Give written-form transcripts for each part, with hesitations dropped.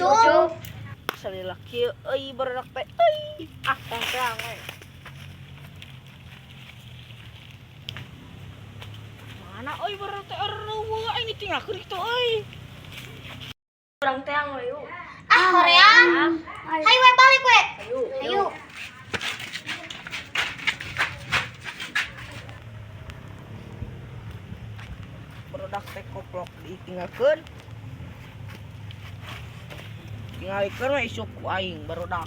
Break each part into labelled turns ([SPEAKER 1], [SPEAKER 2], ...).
[SPEAKER 1] Ucup.
[SPEAKER 2] Salila kieu euy barudak teh euy. Ah, tong we. Mana euy barudak teh eueuh aing ditinggalkeun kitu euy.
[SPEAKER 3] Urang teang we yuk.
[SPEAKER 1] Ah, hoream. Hayu we balik we. Ayo.
[SPEAKER 2] Barudak teh koplok ditinggalkeun. Tinggalikeun we isuk ku aing barudak.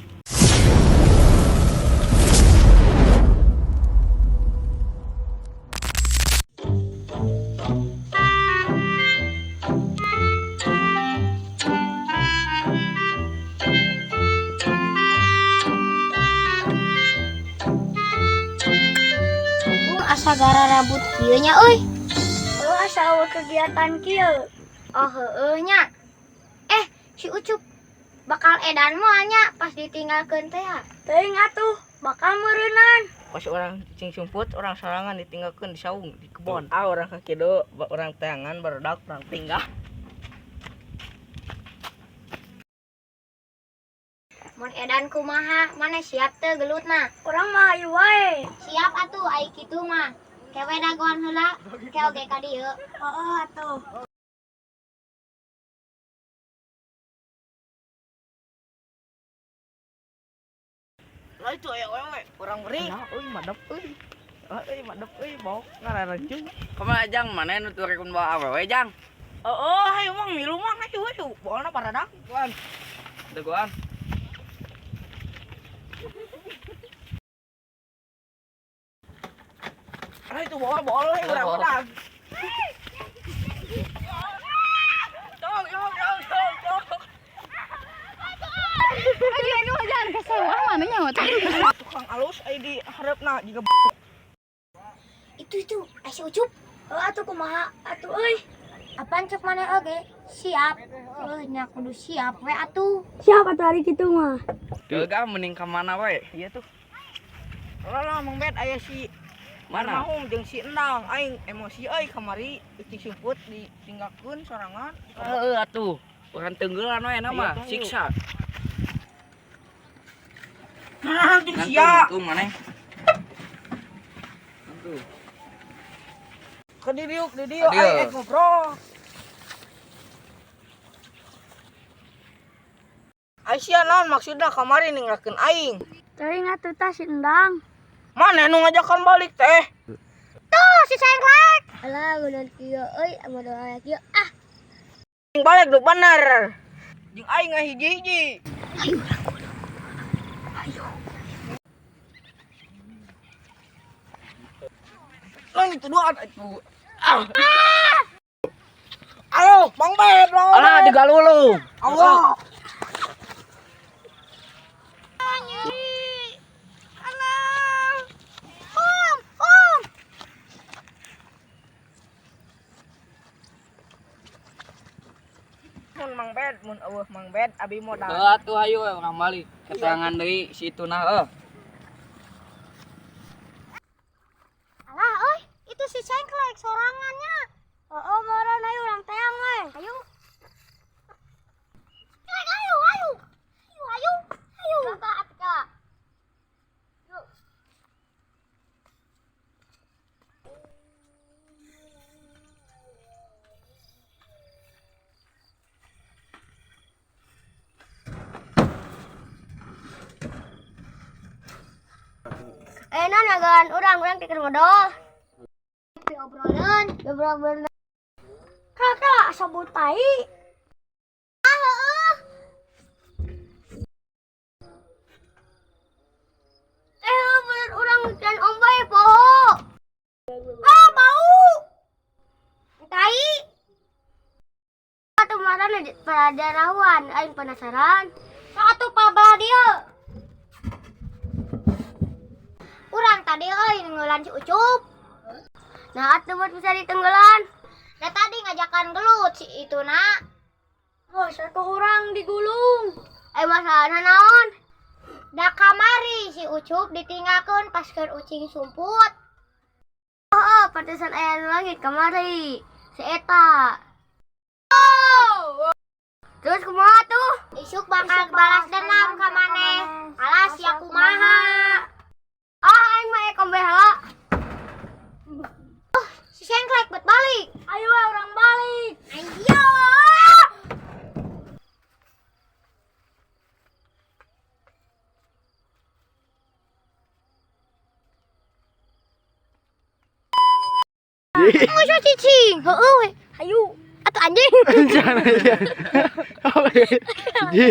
[SPEAKER 1] Asa gara rabut kieu nya euy.
[SPEAKER 3] Oh, asa eueuh kegiatan kieu.
[SPEAKER 1] Oh heueuh nya. Eh, si Ucup bakal edan moal nya pas ditinggalkeun teh ya.
[SPEAKER 3] Teuing atuh, bakal meureunan.
[SPEAKER 2] Pas orang cing sumput, orang sorangan ditinggalkeun di saung di kebon. Ah, orang kakidu, orang teangan barudak orang tinggal.
[SPEAKER 1] Mun edan kumaha, mana siap teu gelutna?
[SPEAKER 3] Urang mah hayu wae.
[SPEAKER 1] Siap atuh ai kitu mah. Kewe dagoan heula, ke oge ka dieu.
[SPEAKER 3] Heeh atuh.
[SPEAKER 2] Lah itu aya wewe, orang beri. Nah, euy madep euy. Ah, euy madep euy bau ngararencung.
[SPEAKER 4] Kumaha Jang, mana nu turun bawa awewe Jang?
[SPEAKER 2] Heeh, hayu mang milu mang hayu hayu. Bawana paradak.
[SPEAKER 4] Dagoan. Dagoan.
[SPEAKER 2] Ah itu bawa bawa euy urang udah. Tong, tong, tong, tong, tong.
[SPEAKER 5] Jangan kesewa mana nyawa teh.
[SPEAKER 2] Tukang alus ai di hareupna jiga
[SPEAKER 1] Itu itu, ai si Ucup.
[SPEAKER 3] Heeh atuh kumaha atuh euy.
[SPEAKER 1] Apaan cek mana oge? Siap. Euy nya kudu siap we atuh.
[SPEAKER 3] Siap atuh hari kitu mah.
[SPEAKER 4] Tuh ga mending ka mana we?
[SPEAKER 2] Iya tuh. Lah lah Mang Bet aya si
[SPEAKER 4] Mana?
[SPEAKER 2] Almarhum jeung si Endang aing emosi euy kamari cing sumput ditinggalkeun sorangan.
[SPEAKER 4] Heeh atuh. Urang tenggelan we na mah,
[SPEAKER 2] Ayo, tuh, ayo.
[SPEAKER 4] siksa.
[SPEAKER 2] Nah, jeung sia.
[SPEAKER 4] Ngantung maneh. Ngantung.
[SPEAKER 2] Ke didiuk di dieu
[SPEAKER 4] Ka dieu.
[SPEAKER 2] aing ek ngobrol. Aisyah naon maksudna kamari ninggalkeun aing?
[SPEAKER 3] Teuing atuh tah si Endang.
[SPEAKER 2] Mana nu ngajakan balik teh?
[SPEAKER 1] Tuh si Sengklek. Alah geunan kieu euy, modal aya kieu. Ah,
[SPEAKER 2] Aing balik nu bener. Jeung aing ngahiji-hiji.
[SPEAKER 1] ayo urang kudu. Ayo.
[SPEAKER 2] Lah itu dua itu. Ah. Ayo, Mang Bet, Mang
[SPEAKER 4] Alah
[SPEAKER 2] Bet.
[SPEAKER 4] digalulung.
[SPEAKER 2] Allah.
[SPEAKER 1] Om, om.
[SPEAKER 2] Mun Mang Bet, mun eueuh Mang Bet abi modal.
[SPEAKER 4] Heeh atuh hayu we urang balik. Keterangan deui si itu nah heuh.
[SPEAKER 1] Alah euy, itu si Sengklek sorangannya.
[SPEAKER 3] Heeh meureun ayo urang teang we.
[SPEAKER 1] Ayo. Sengklek ayo, ayo. Ayo, ayo. Ayo. Kakak atuh, Kak. Yuk. Eh, non agan urang urang tikar modal. Obrolan, obrolan.
[SPEAKER 3] Kakak asa bau tai.
[SPEAKER 1] Ah, heeh. Eh, bener urang dan ombai poho. Ah, bau. Tai. Atuh marana pada rawan, aing penasaran. Sok atuh pabelah dieu. Urang tadi euy nenggelan si Ucup. Nah, atuh buat bisa ditenggelan. Nah tadi ngajakan gelut si itu nak.
[SPEAKER 3] Oh, satu orang digulung.
[SPEAKER 1] Eh masalahna naon? Da kamari si Ucup ditinggalkeun pas keur ucing sumput.
[SPEAKER 3] Oh, oh pantesan aya nu langit kamari. Si eta.
[SPEAKER 1] Oh.
[SPEAKER 3] Terus kumaha tuh?
[SPEAKER 1] Isuk bakal balas dendam ka maneh. Alas ya kumaha.
[SPEAKER 3] Ah, aing mah ek ombe heula.
[SPEAKER 1] Oh, si Sengklek bet balik.
[SPEAKER 3] Ayo we urang balik.
[SPEAKER 1] Ayo. Nggak cicing, heeh we.
[SPEAKER 3] Hayu.
[SPEAKER 1] Atuh anjing.
[SPEAKER 6] Jangan aja. Hiji,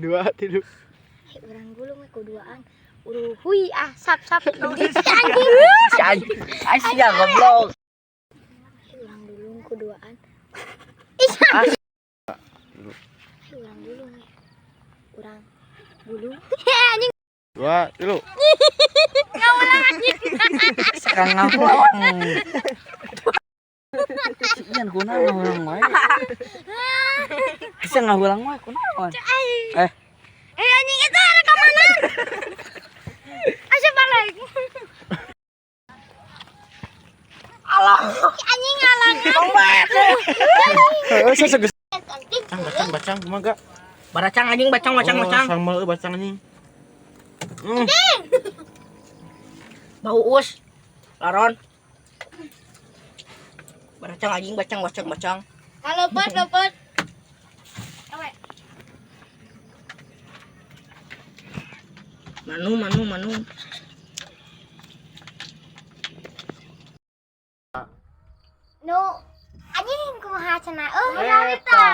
[SPEAKER 6] dua, tilu.
[SPEAKER 1] Eh, urang gulung we kuduaan. Uruhui ah sap sap. Si anjing.
[SPEAKER 2] Si anjing. Asia goblok.
[SPEAKER 1] Eh, urang gulung kuduaan. Ih,
[SPEAKER 2] Ah.
[SPEAKER 1] Eh, urang gulung we. Urang gulung. Eh, anjing.
[SPEAKER 6] Dua, tilu.
[SPEAKER 2] Sekarang ngahulang. Si Ian kunaon ngahulang wae. Asa ngahulang wae kunaon? Eh,
[SPEAKER 1] Eh, anjing itu rekaman. Asa balik.
[SPEAKER 2] Alah.
[SPEAKER 1] Anjing ngalang.
[SPEAKER 6] Heeh, saya seges.
[SPEAKER 1] Anjing.
[SPEAKER 6] Bacang, bacang, kumaha gak?
[SPEAKER 2] Baracang anjing bacang bacang
[SPEAKER 6] Oh,
[SPEAKER 2] bacang.
[SPEAKER 6] Sambal euy bacang anjing.
[SPEAKER 2] Bau us. Laron. Baracang anjing bacang bacang bacang.
[SPEAKER 1] Kalepet lepet.
[SPEAKER 2] Manu manu manu.
[SPEAKER 1] Nu anjing kumaha cenah euy
[SPEAKER 6] Eta.
[SPEAKER 1] harita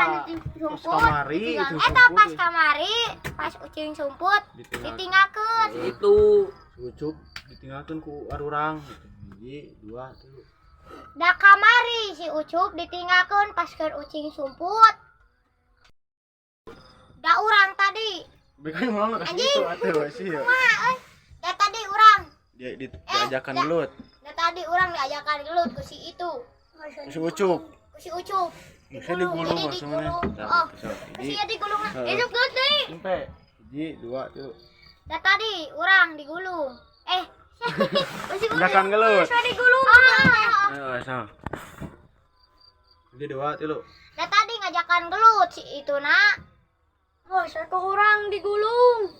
[SPEAKER 1] nu sumput.
[SPEAKER 6] Pas kamari,
[SPEAKER 1] Ditinggal-
[SPEAKER 6] ucing
[SPEAKER 1] Eta
[SPEAKER 6] sumput.
[SPEAKER 1] pas kamari, pas ucing sumput
[SPEAKER 6] Ditinggal.
[SPEAKER 1] ditinggalkeun.
[SPEAKER 4] Itu
[SPEAKER 6] Ucup ditinggalkeun ku arurang. Hiji, dua, tilu.
[SPEAKER 1] Da kamari si Ucup ditinggalkeun pas keur ucing sumput. Da urang tadi.
[SPEAKER 6] Bekan ngulang ka
[SPEAKER 1] Anjing.
[SPEAKER 6] situ atuh sih ya.
[SPEAKER 1] Kumaha euy? Da tadi urang,
[SPEAKER 6] Dia diajakan gelut.
[SPEAKER 1] da tadi urang diajakan gelut ku si itu,
[SPEAKER 6] Si Ucup.
[SPEAKER 1] ku si Ucup.
[SPEAKER 6] Bisa digulung
[SPEAKER 1] Jadi
[SPEAKER 6] langsung mana.
[SPEAKER 1] digulung. Oh, ku si
[SPEAKER 6] Hiji,
[SPEAKER 1] ieu digulung.
[SPEAKER 6] Heeh.
[SPEAKER 1] Isuk gelut deui.
[SPEAKER 6] sampai. Hiji, dua, tilu.
[SPEAKER 1] Da tadi urang digulung. Eh, ku si Ucup.
[SPEAKER 6] Ajakan gelut.
[SPEAKER 1] Digulung. Ah.
[SPEAKER 6] Ayo, sama. Hiji, dua, tilu.
[SPEAKER 1] Da tadi ngajakan gelut si itu nak.
[SPEAKER 3] Oh, ku urang digulung.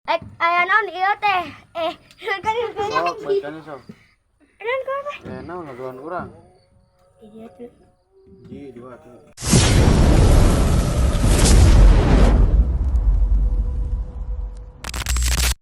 [SPEAKER 3] Eh, aya naon ieu teh? Eh, kan
[SPEAKER 6] Sok, baikannya sok.
[SPEAKER 3] Naon kau teh?
[SPEAKER 6] Eh, naon laguan urang.
[SPEAKER 3] Iya tuh.
[SPEAKER 6] Hiji, dua, tilu.